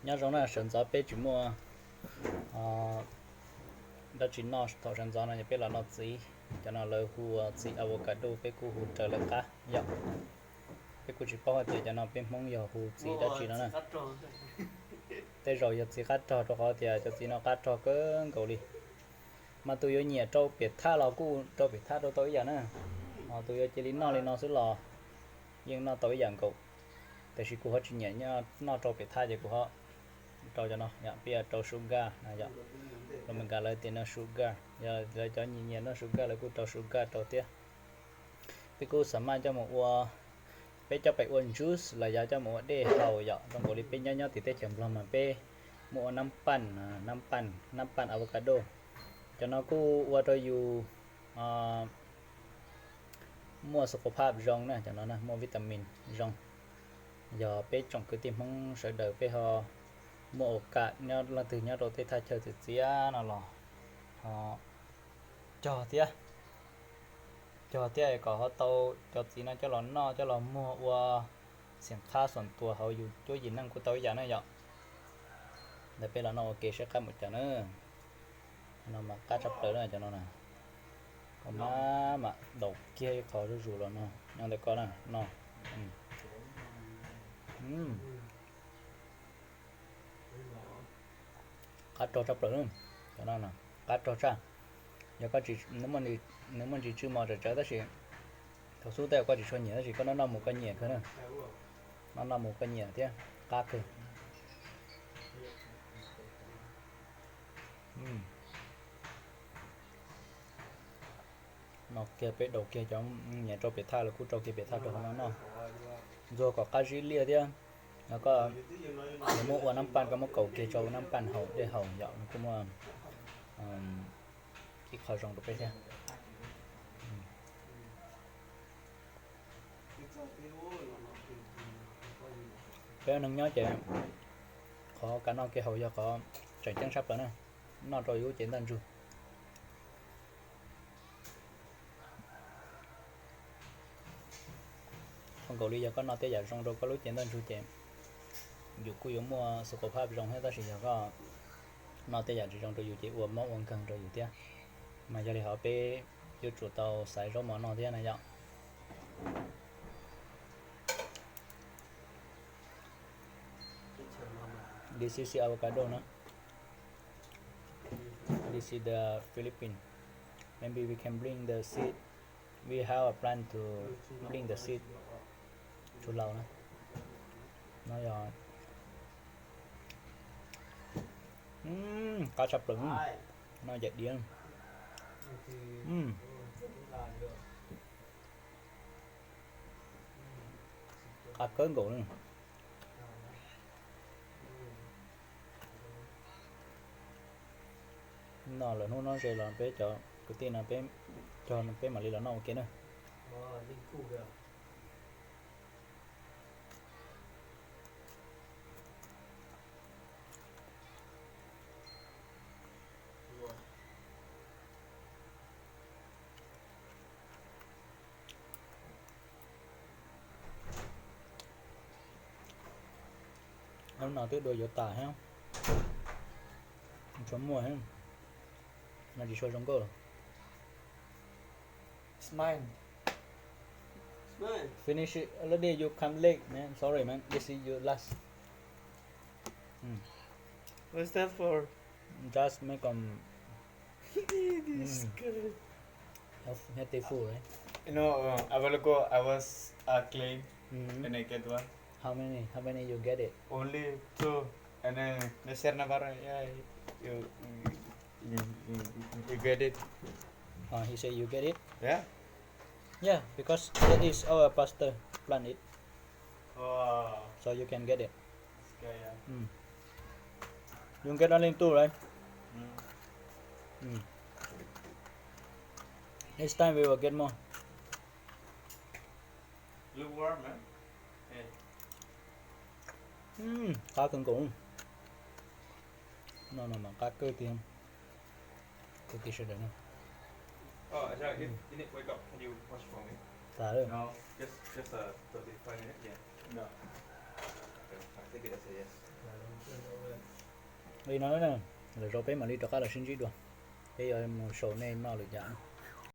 Nyob zoo na, sawv ntxov peb tsis muaj dab tsi noj thaum sawv ntxov no, yog peb los noj txiv. Cov no lawv hu ua txiv avocado, peb kuj hu raws lawv qab yom. Peb kuj tsis paub hais tias cov no peb Hmoob yog hu txiv dab tsi no na. Tej zaum yog txiv qab rog, rau qhov tias cov txiv no qab rog kawg nkaus li. Mas tus yuav nyiam rau piam thaj los kuj rau piam thaj rau tau ib yam na. Ho tus yuav cia li noj li no xwb los yeej noj tau ib yam nkaus. Tiam sis kuv ho tsis nyiam noj rau piam thaj, ces kuv ho rau cov no, peb yuav rau sugar no yom. Los Meskas lawv tias no sugar, yog lawv cov nyiam nyiam noj sugar lawv kuj rau sugar rau thiab. Peb kuj xav maj coj mus ua, peb coj pem ua juice los yog coj mus ua dej haus yom. Zoo nkaus li peb nyob nyob tim teb chaws Nplog mas peb muaj ua nab paj, nab paj, nab paj avocado. Cov no kuj ua rau yus muaj sukhophav zoo na, cov no na muaj vitamin zoo. Yog peb tsoom kwv tij Hmoob sawv daws peb ho muaj ua kam nyob leej twg nyob rau tej thaj chaw txias txias no los ho cog thiab, cog thiab kom ho tau cov txiv no coj los noj coj los muag ua xiam qhab xuam tuas hauv yus cuab yim neej kuj tau ib yam na yom. Ntawd peb los noj ua ke seb qab mus cas na. No mas qab tshaj plaws na cov no na. Koj mam mam daus kiag ib qho zuj zus los no nyob ntawm koj na no. Qab rog tshaj plaws, cov no qab rog tshaj. Yog koj, nws muaj ntsis tsw mos tsawv tsawv tab sis thaum xub tej koj tsis tshua nyiam tab sis koj noj noj mus koj nyiam kawg na. Noj noj mus koj nyiam thiab, qab kawg. No kiag peb daus kiag cov nyiam rau piam thaj los kuj rau kiag piam thaj rau hauv no noj. Ntxuag kom qab zib liaj thiab. Koj muab ua nab paj, koj muab kaus kiag rau nab paj haus dej haus yom, nws kuj muaj ib qho zoo rau peb thiab. Peb neeg nyob ces qhov kav noj kev haus yog qhov tseem ceeb tshaj plaws na, noj rau yus lub cev ntaj ntsug. Zoo nkaus li yog koj noj tej yam zoo rau koj lub cev ntaj ntsug ces yus kuj yuav muaj xu khuam phaj zoo thiab, tab sis yog koj noj tej yam tsis zoo rau yus ces ua mob ua nkeeg rau yus thiab. Mas yog li hov peb yuav tsum tau xaiv zaub mov noj thiab na yom. This is avocado, no? This is the Philippine. Maybe we can bring the seed. We have a plan to bring the seed to Laos na. No yog qab tshaj plaws, no yam diav. Qab kawg nkaus li. No lawm hnub no ze los peb cov kwv tij no peb cog peb mam li los noj ua ke na. Lub no twb dua yuav tas thiab, tsuas muaj thiab, no tsis tshua zoo nkauj lawm. Smile. Smile. Finish it already. You come late, man. Sorry, man. This is your last. Mm. What's that for? Just make um. This is good. Health, healthy food, right? You know, uh, a while ago I was uh, claim Mm-hmm. and I get one. How many? How many you get it? Only two. And then the Serna Barra, yeah, you, you, you, you get it. Uh, he said you get it? Yeah. Yeah, because that is our pastor plant it. Oh. So you can get it. This guy, yeah. Mm. You get only two, right? Mm. Mm. Next time we will get more. Look warm, man. Hey. Mm, qab kawg nkaus. No no mas qab kawg tiag. Kwv tij sawv daws na. Oh, I, I need, I need to wake up. Can you wash for me? Tas lawm. No, just, just uh, thirty-five minutes. Yeah. No. Okay, I take it as a yes. Li no, lwm zaus peb mam li rov qab los sib ntsib dua. Peb yuav mus sau nej noj lwm yam.